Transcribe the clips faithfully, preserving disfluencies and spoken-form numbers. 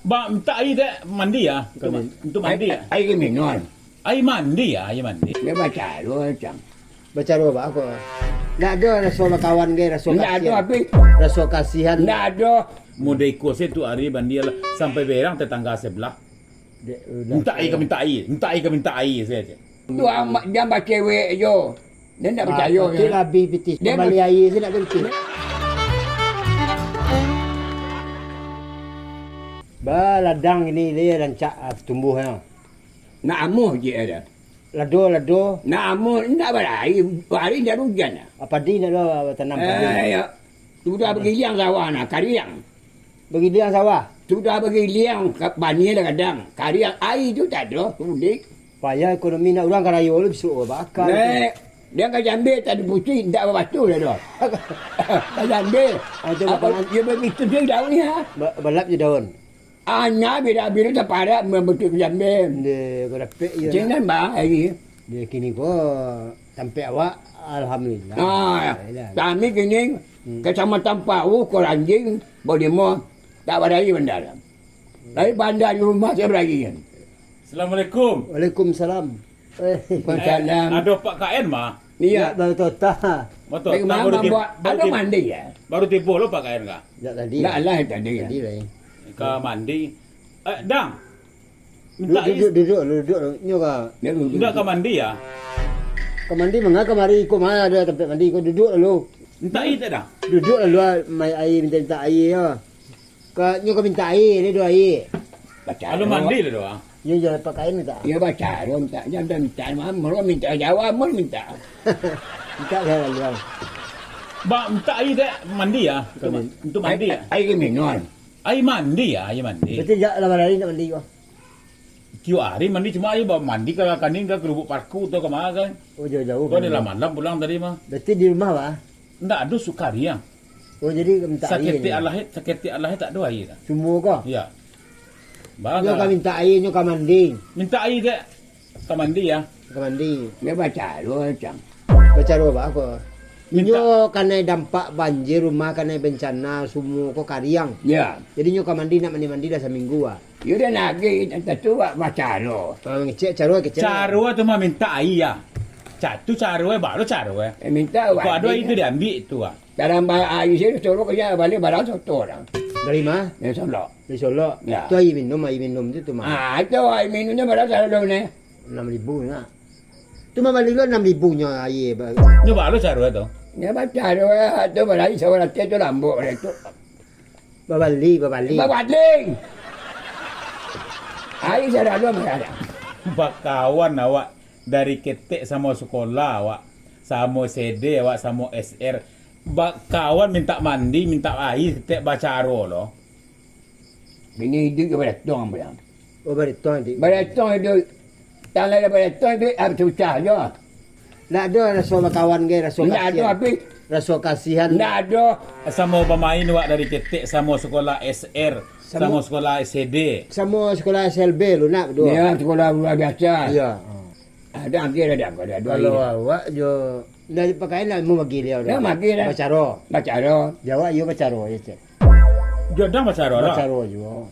Ba, mintak aia dek mandi ah. Untuk, untuk mandi ah. Aia minum. Aia mandi ah, aia mandi. Dia bacaro macam. Bacaro ba ko? Ndak ado raso bakawan ge, raso kasihan. Ndak ado, tapi raso kasihan. Ndak ado. Model iko se tu ari bandia lah, sampai berang tetangga sebelah. Dek, udah. Mintak aia ka mintak aia, mintak aia ka mintak aia sajo. Tu amak jam bacewek jo. Dia ndak picayo. Mati lah abih pitih. Dia mambali aia se ndak pitih. Ba ladang ini dia rancak, ah, tumbuhnyo. Nak amuah je ada. Lado, lado. Nak amuah, ndak balai. Hari ndak ada ujan lah. Ah, padi ndak ada tanam padi. Eh, ya. Sudah bagiliang sawah nah, kariang. Bagiliang sawah? Sudah bagiliang, ka-, banian lah kadang. Kariang, aia tu tak ada, sulik. Payah ekonomi nak urang ka rayo lu bisuak bakal tu. Nek, dia ka jambe tak dipucuik, ndak babaco dah tu. Ka jambe. Ah, itu apa, dia bagitu je daun ni, ha? Ba-, balap je daun. Hanya bida-bida taparak mambutuh jambe. Nde, kau dapek je. Macam nan, bah, hari. Dia kini ko tampek awak, alhamdulillah. Ah, alhamdulillah. Kami kini, hmm, Kecamatan Pauh, Koranjing, Bolimo, tak badai bandar. Tapi bandar di rumah saya badai. Assalamualaikum. Waalaikumsalam. Eh. Waalaikumsalam. Eh, ado Pak K N mah? Iya. Ya, baru tota. Baru tota, baru tibo, baru tibo. Ado mandi ya? Baru tibo lo Pak K N kah? Ya, tadi. Ndak lah tadi ya. Tadi lah, ya. Ka mandi. Eh, Dang. Mintak aia. Duduak, duduak, duduak, duduak. Nyo ka. Indak ka mandi ya? Ka mandi manga kamari, iko ma ado tampek mandi, iko duduak dulu. Mintak aia tak, Dang? Duduak dulu, ah, mai aia, mintak-mintak aia, yo. Ka, nyo ka mintak aia, dia doh aia. Bacaro. Lalu mandi lah doh, ah. Nyo jan pakai mintak. Yo, bacaro mintak, jan mintak, mah, mah mintak, Jawa, mah mintak. Mintak lah lalu, ah. Ba, mintak aia tak mandi ya? Untuk, untuk mandi ya? Aia minum. Aia mandi ya, aia mandi. Berarti jak lah hari nak mandi ko? Tiok hari mandi, cuma aia ba mandi ka kanin ka Lubuk Parku atau ka ma kan. Oh, jauh-jauh. Ko adalah malam pulang tadi mah. Berarti di rumah, bah? Ndak ado sukari ah. Oh, jadi mintak aia. Saketek alah, saketek alah tak ado aia dah. Sumua ko? Ya. Nyo ka mintak aia, nyo ka mandi. Mintak aia dek. Ka mandi ya. Ka mandi. Dia bacaro macam. Bacaro ba ko? Mintak. Inyo kanai dampak banjir, rumah kanai bencana, sumua ko kariang. Ya. Jadi nyo ka mandi, nak mandi-mandi lah saminggu ah. Yo dah nagih, tantu ba-, bacaro. Ah, ngecek caro, kecek. Caro tu mah mintak aia. Catu caro eh, baru caro eh. Eh, mintak. Kok ado aia tu diambiak tu ah. Dalam ba-, aia sini suruh kerja balik barang soto orang. Dari ma? Dari Solok. Dari Solok. Ya. Tu aia minum, aia minum tu, tu mah. Ah, itu aia minumnya barang salah dong ni. Enam ribu nak. Tu mah bali lo enam ribu nyo aia ba-, nyo baru caro tu. Nyo baru caro tu, bali sawa rati tu lambok dia tu. Babali, babali. Babali. Aia saralu marah. Bakawan awak dari ketek samo sekolah awak, samo S D awak, samo S R. Bakawan mintak mandi, mintak aia, ketek bacaro lo. Bini iduik jo badatong pulang. Oh, badatong iduik. Badatong iduik. Tang lah badatong iduik, ah, susah jo. Ndak ado raso bakawan ge, raso kasihan. Ndak ado, habis. Raso kasihan. Ndak ado. Samo bamain wak dari ketek, samo sekolah S R, samo, samo sekolah S D. Samo sekolah S L B lu nak baduo. Ya, sekolah luar biasa. Iya. Ada agiah dah, dah, dah, dah. Kalau awak jo, dah pakaian lah, mau bagi dia dah. Dah bagi dah. Bacaro. Bacaro. Jawab iyo bacaro je, cek. Jadang bacaro lah. Bacaro juo.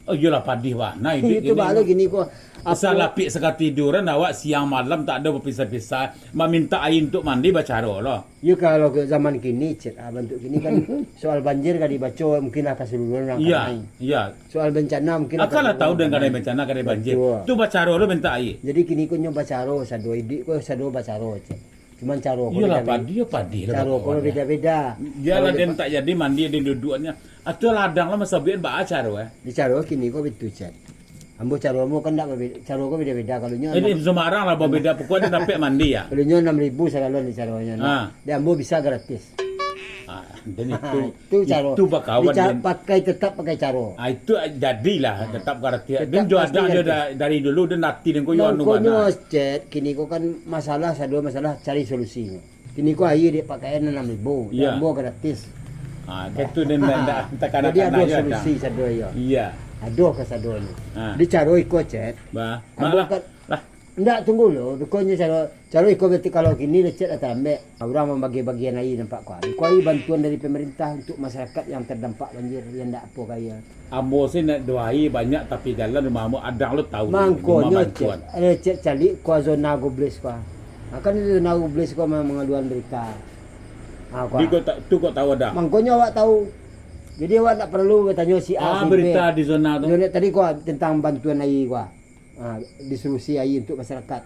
Oh, iyolah, padih bana iduik. Itu kini balik mah. Kini ko, apa? Salapik sakatiduran awak siang malam tak ada bapisah-pisah. Mamintak aia untuk mandi bacaro lah. Iyo, kalau ke zaman kini, cek, ah, bantuak kini kan soal banjir ka dibaco, mungkin lah kasaluruhan urang kanai. Iya, iya. Soal bencana mungkin lah kasaluruhan kanai. Akan lah tahu dengan kanai bencana, kanai banjir. Betul. Tu bacaro lo mintak aia. Jadi kini ko nyo bacaro, sado iduik ko sado bacaro, cek. Cuman caro ko beda-beda. Iyolah, padih, padih lah bakawan. Caro ko beda-beda. Iyolah, kalau dia tak jadi mandi, dia duduknya. Atau ladang lah masa bian baa caro, eh. Di caro kini ko bitu, cek. Ambo caro ambo kan ndak babeda, caro ko beda-beda. Kalau nyo ini sembarang lah babeda, pokoknya dia dapat mandi ya. Kalau nyo enam ribu sagalon di caronyo, nah. Ah. Di ambo bisa gratis. Ah, dan itu, itu caro. Itu bakawan. Dica-, pakai, tetap pakai caro. Ah, itu jadilah tetap gratis. Tetap pasti gratis. Dan jo ada jo da-, dari dulu dan nanti dan ko yo anu. Mangkonyo, cek, kini ko kan masalah, sado masalah cari solusinyo. Kini ko aia dek pakaian anam ribu, iya. Ambo gratis. Ah, kaitu den ndak, ndak takana-kana. Jadi ado solusi sado, iyo. Iya. Ado kasadonyo. Ah. Di caro iko, Cek. Bah, ambo lah, kan lah. Ndak, tunggu lo, pokoknyo caro, caro iko berarti kalau kini lecet lah talambek. Urang mambagi-bagian aia nampak ko. Iko aia bantuan dari pemerintah untuk masyarakat yang terdampak banjir, yang ndak apo kaya. Ambo se ndak ado aia banyak, tapi jalan rumah ambo adang lo tahu. Mangkonyo, rumah bantuan. Cek, lecet caliak ko zona Gobles ko. Akan zona Gobles ko ma-, mangaluan berita. Ha, ko. Di kota tu kok tahu ada? Mangkonyo awak tahu. Jadi awak ndak paralu batanyo si A, ah, si B. Berita di zona tu. Zona tadi ko tentang bantuan aia ko. Ah, distribusi aia untuk masyarakat.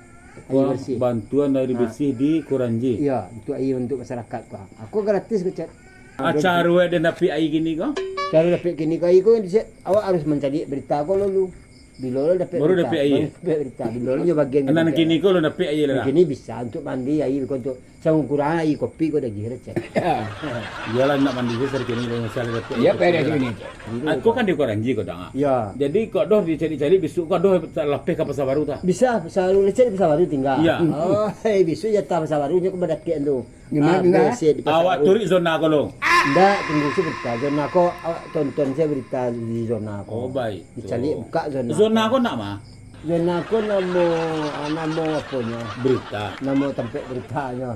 Aia bersih. Bantuan aia bersih di Kuranji. Iyo, untuk aia untuk masyarakat ko. Ako gratis ko, Cek. Ah, caro den dapek aia kini ko? Caro dapek kini ko, aia ko, Cek, awak harus mancaliak berita ko lalu. Bilo lo dapek berita, baru dapek aia. Baru dapek berita. Bilo lo nyo bagian. Nan kini ko lo dapek aia lah. Kini bisa untuk mandi aia ko, untuk saukurang aia kopi ko dah gih lah, Cek. Iyolah, nak mandi se kini lo masih dapek aia kopi lah. Iyo, beres kini, Cek. Aku kan di Kuranji ko, Dang. Yo. Jadi, kok doh dicaliak-caliak, bisuak ko doh lapeh ka Pasar Baru ta? Bisa, Pasar Baru, lecet di Pasar Baru tingga. Iyo. Oh, hei, bisuak jatah Pasar Baru nyo ko badakek tu. Di ma tingga? Awak turuik zona ko lo. Ndak, tunggu se berita. Zona ko, awak tonton se berita di zona ko. Oh, baik. Dicaliak buka zona ko. Zona ko nak ma? Zona ko namo, ah, namo aponyo? Berita. Namo tampek beritanyo.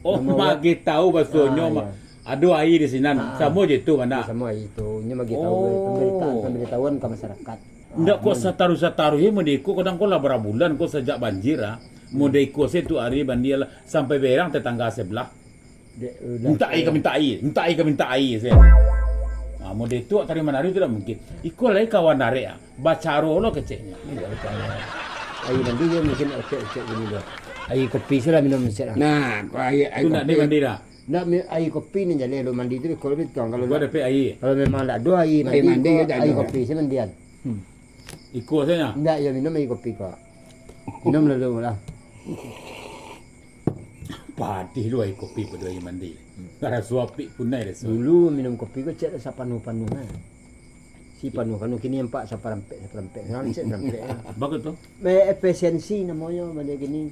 Oh, magi tahu basonyo, iyo. Ado aia di sinan. Ah. Samo je tu, Mandak. Samo aia tu. Nyo magi tahu, oh, pambaritaan, pambaritahuan ka masyarakat. Ndak, kok sataruih-sataruih, mun di iko kadang ko lah barabulan ko sajak banjir, ah. Mun di iko se tu ari banjir lah, sampai berang tetangga sebelah. Dek, udah. Minta aia ka minta aia, minta aia ka minta aia se. Ah, mun di tu tarik manari tu dak mungkin. Iko lai kawan arek, ah. Bacaro lo keceknyo. Iyo, betul. Aia mandi je mungkin ecek-ecek gini lo. Aia kopi se lah minum ecek lah. Nah, ko aia, aia kopi. Tu ndak di mandi dah? Ndak, mi-, aia kopi nan jaleh lo mandi tu, kalau betuang, kalau ndak, dapek aia. Kalau memang ndak ado aia mandi, aia mandi ko, yo ndak ado. Aia kopi se mandian. Hmm. Iko sajo. Ndak, yo minum aia kopi ko. Minum lalu lah. Padih lo aia kopi pado aia mandi. Hmm. Raso apik punai raso. Dulu minum kopi ko cek sapanuah-panuah, nah. Si panuah-panuah, kini nampak saparampek-saparampek. Saparampek, saparampek. Bagus tu. Be-, efisiensi namonyo, banyak kini.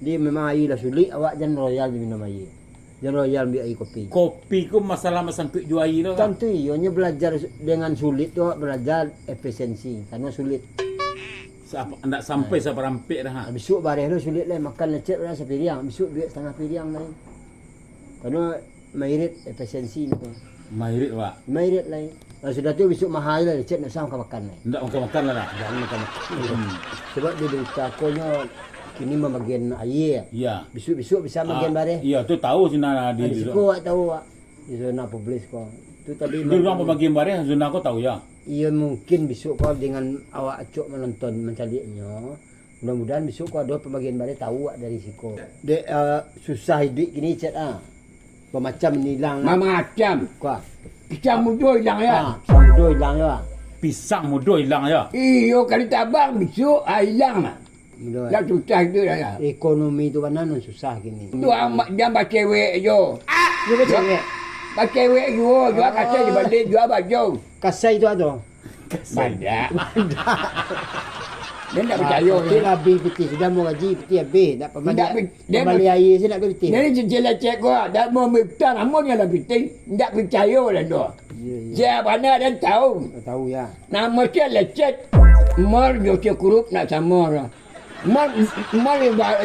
Di memang aia lah sulik, awak jan royal di minum aia. Jan royal ambiak aia kopi. Kopi ko masalah masangkuik jo aia tu, kan? Tantu iyo, nyo balajar su-, dengan sulik tu, awak balajar efisiensi, karano sulik. Sa-, ndak sampai saparampek dah, ha. Bisuak bareh tu sulik lai, makan lecet lah sapiriang, bisuak duit satangah piriang lai. Karano mairit efisiensi tu. Mairit, Pak. Mairit lai. Lah sudah tu bisuak maha lai, cek nak usah makan-makan lai. Ndak makan-makan lah, dah. Jan makan-makan. Hmm. Sabab di berita ko nyo kini mambagian aia. Iya. Bisuak-bisuak bisa mambagian bareh. Iya, tu tahu sinan di, di siko awak tahu, Pak. Di zona publis ko. Tu tadi di urang pambagian bareh, zona ko tahu, ya? Iyo, mungkin bisuak ko dengan awak acok manonton, mancaliaknyo. Mudah-mudahan bisuak ko ado pambagian bareh tahu awak dari siko. Dek, eh, susah iduik kini, Cek, ah. Bamacam ilang, ah. Mamacam. Kuah. Pisang mudo ilang, ya? Ah, pisang mudo ilang, ya. Pisang mudo ilang, ya? Iyo, kali tabang bisuak, ah, ilang lah. Mudo, eh. Lah susah iduik lah, ya. Ekonomi tu bana nan susah kini. Tu amak jan bacewek jo. Yo bacewek. Bacewek juo, juo kasai dibalik, juo baju. Kasai tu ado? Banyak. Dia ndak picayo, piti lah abih piti, sudah mau gaji, piti abih, ndak pambali, ndak pi-, dia pambali aia se ndak ado piti. Dia ni cincin lecek ko, dak mau minta namun yang lah piti, ndak picayo lah tu. Iya, iya. Siapa nak dan tahu. Tahu, ya. Nama dia lecet, mar jo kurup nak samo lah. Mar, mar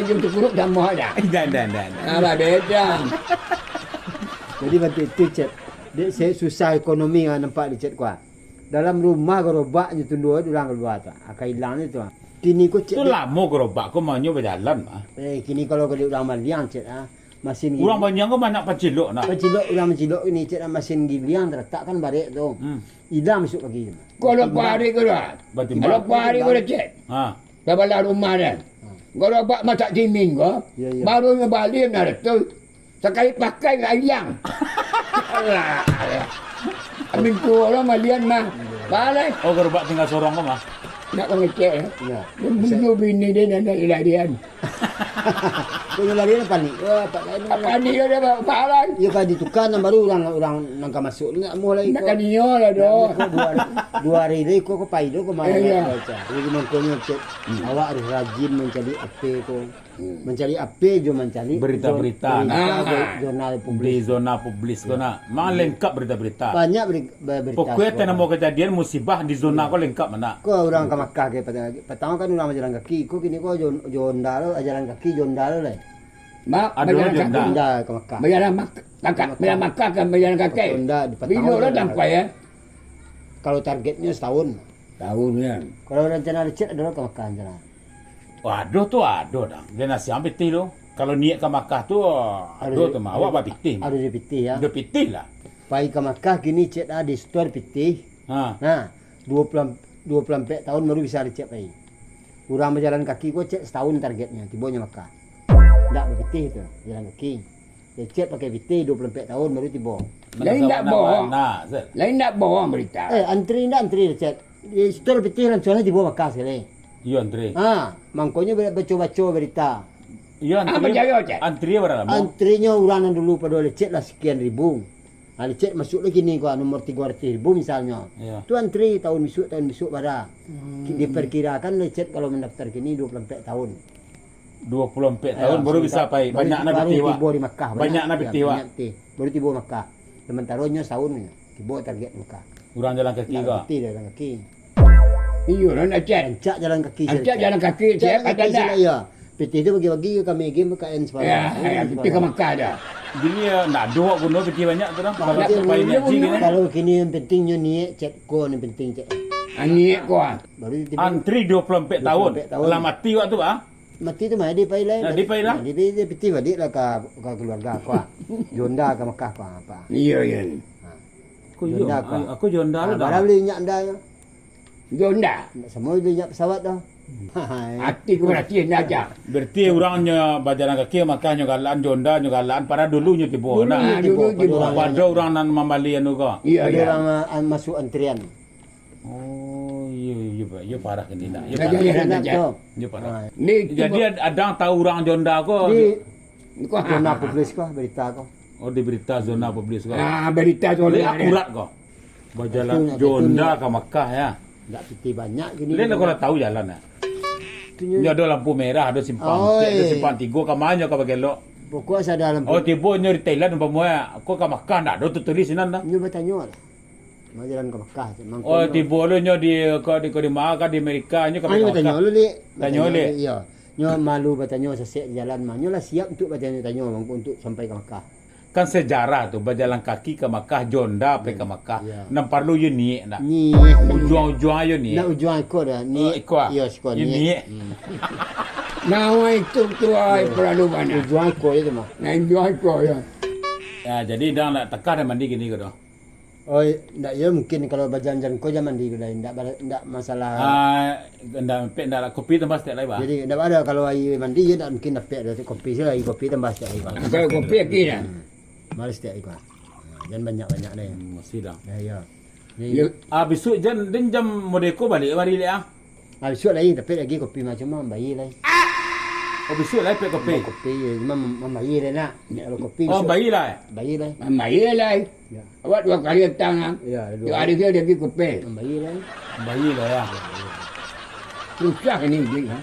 jo kurup samo dah. Dah, dah, dah, dah. Apa beda? Jadi bantu itu, Cek. Dek, se-, susah ekonomi, ah, nampak di Cek ko, ah. Dalam rumah garobak nyo tunduak urang kalua tu. Aka ilang nyo tu. Kini ko cek tu dek lamo garobak ko manyo bajalan, ah. Eh, kini kalau ka dek urang maliang, cek, ah. Masin giliang. Urang maliang ko banyak pancilok, nah. Pancilok, urang mancilok kini, cek, ah, masin giliang taratak kan barek tu. Hmm. Ilang bisuak pagi tu. Kalau pari ko dah. Kalau pari ko dah, cek. Ha. Sabalah rumah dah. Ha. Garobak masak ciming ko. Ya, ya. Baru nyo bali nak tu. Sakali pakai ndak ilang. Alah, alah. Amin tuo lah malian mah. Balai. Oh, garobak tingga sorong ko mah? Nak ka ngecek, eh. Iyo. Dia bunuh bini dia, dia nak dilarian. Kok nyo lari lah panik. Wah, Pak Lai ni. Panik lah dia, Pak Lai. Iyo, ka ditukar nan baru urang, urang nan ka masuak tu nak amuah lai. Nak ka nio lah doh. Nak amuah kok duo hari, duo hari lai kok, kok pai doh kok malam. Eh, iyo. Jadi mangkonyo cek, hmm, awak harus rajin mancari ape ko. Hmm. Mancari ape jo mancari berita-berita, zon-, berita, nah, jo-, jurnal publis. Di zona publis ko, hmm, nak. Mang, hmm, lengkap berita-berita. Banyak beri-, be-, berita. Pokoknyo ko, teh namo kejadian musibah di zona, iya, ko lengkap, mana? Ko urang ka Makkah ke, pata-, patang kan urang bajalan kaki, ko kini ko jo-, jo onda lo, bajalan kaki jo onda lo lai. Ma-, ado bajalan kaki. Onda ka Makkah. Bajalan Mak-, kakak, Makkah. Bajalan Makkah kan bajalan kaki. Onda di patang. Bilo lo lah bajalan kaki. Sampai, ya? Kalau targetnyo setahun. Setahun, ya. Kalau rencana Richard ado ka Makkah rencana? Wah, ado tu ado, Dang. Jan asiang pitih tu. Kalau niat ka Makkah tu, ado tu mah. Awak bapitih mah. Ado di pitih, ya. Ado pitih lah. Pai ka Makkah kini cek dah di store pitih. Ha. Nah, duo puluah, duo puluah ampek tahun baru bisa dicek pai. Urang bajalan kaki ko cek setahun targetnyo, tibonyo Makkah. Ndak bapitih tu, bajalan kaki. Cek pakai pitih duo puluah ampek tahun baru tibo. Lain ndak bohong. Nah, Zat. Lain ndak bohong berita. Eh, antri ndak antri, cek. Di store pitih langsuang tibo Makkah sakali. Iyo, antri. Ha, mangkonyo ba-, baco-baco berita. Iyo, ah, antri. Bajayo, cek. Antri bara lamo? Antrinyo urang nan dulu pado lecet lah sekian ribu. Ha, lecet masuk lagi ni ko, nomor tigo ratus ribu misalnyo. Iyo. Tu antri tahun bisuak, tahun bisuak bara. Hmm. Ki-, diperkirakan lecet kalau mendaftar kini duo puluah ampek tahun. Duo puluah ampek tahun baru bisa pai. Banyak nan pitih, wak. Baru tibo di Makkah, banyak. Banyak nan pitih, wak. Banyak pitih. Baru tibo Makkah. Sementaro nyo saun nyo. Tibo target Makkah. Urang jalan kaki ko? Ndak pitih, jalan kaki. Iyo lah, nak cek. Rancak jalan kaki. Rancak jalan kaki, cek, jalan kaki ado ndak? Sila, iyo. Pitih tu bagi-bagi ka kami game ka N Semarang. Ya, ya, pitih ka Makkah dah. Jadi, ya, ndak ado wak guno pitih banyak tu dah. Kalau pai ngaji kini. Kalau kini nan penting nyo niat, cek ko nan penting, cek. Ah, niat ko, ah. Baru tibo. Antri duo puluah ampek tahun. Duo puluah ampek tahun. Lah mati wak tu, ah? Mati tu mah, dia pai lai. Nah, dia pai lah. Nah, dia, dia pitih balik lah ka, ka keluarga ko, ah. Jo onda ka Makkah ko, ah, apa. Iyo, iyo. Ha. Aku jo-, Jonda ko. Aku jo onda lo dah. Bara bali minyak onda nyo? Jo onda. Ndak samo bali minyak pesawat doh. Ati ku barati ndak aja. Berarti urang nyo bajalan kaki, Makkah nyo galakan, jo onda nyo galakan, pada dulu nyo tibo. Dulu nyo tibo, dulu tibo. Pado urang nan mambali anu ko. Iyo, iyo. Pado urang, ah, masuk antrian. Oh, iyo, iyo, iyo, parah kini nak. Iyo parah. Iyo parah. Ni jadi ad-, adang tahu urang jo onda ko. Di zona publis ko, berita ko. Oh, di berita zona publis ko. Ah, berita zona. Jadi akurat ko. Bajalan jo onda ka Makkah, ya. Ndak pitih banyak kini. Lai lah ko lah tahu jalan, ya. Nyo ado lampu merah, ado simpang, ado simpang tigo, ka ma nyo ka bagelok? Pokok asa ado lampu. Oh, tibo nyo di Thailand umpamo, ya. Ko ka Makkah ndak ado tatulis sinan dah. Nyo batanyo lah. Mau jalan ka Makkah, mangko. Oh, tibo lo nyo di, ka, di, ka di ma, ka di Amerika, nyo ka Makkah. Tanyo lo, Dik. Tanyo lo, Dik. Iyo. Nyo malu batanyo sasek di jalan mah. Nyo lah siap untuak batanyo-tanyo mangko untuak sampai ka Makkah. Kan sejarah tu, bajalan kaki ka Makkah, jo onda pai ka Makkah. Iyo. Nan paralu yo niek ndak? Niek. Ujuang-ujuang yo niek. Ndak ujuang iko dah, niek. Oh, iko ah? Iyo, siko niek. Niek. Hmm. Nah, itu tu ai paralu bana. Ujuang iko je tu mah. Nah, ujuang iko yo. Ya, jadi dah ndak takah dah mandi kini ko doh. Oh, ndak, iyo mungkin kalau bajan-jan ko jan mandi ko lai, ndak ba-, ndak masalah. Ah, ndak, ndak lah, kopi tambah saketek lai, bah. Jadi, ndak ado kalau aia mandi, iyo ndak mungkin dapek dah kopi se lai, kopi tambah saketek lai, bah. Kalau kopi lagi dah. Hmm. Mari saketek lai, bah. Jan banyak-banyak deh. Hmm, mesti dah. Ya, iyo. Jadi, ah, bisuak jan, den jam modeko baliak mari lek ah. Ah, bisuak lai, tapi lagi kopi macam mah, mambayia lai. Oh, bisuak lai pek kopi? Kopi, yo, cuma mem-, mambayia lai nak. Kalau kopi bisuak mambayia lai? Mambayia lai. Mambayia lai. Ya. Awak duo kali datang, ah. Ya, duo kali. Hari tu lagi kopi. Mambayia lai. Mambayia lai, ya. Susah kini, ha.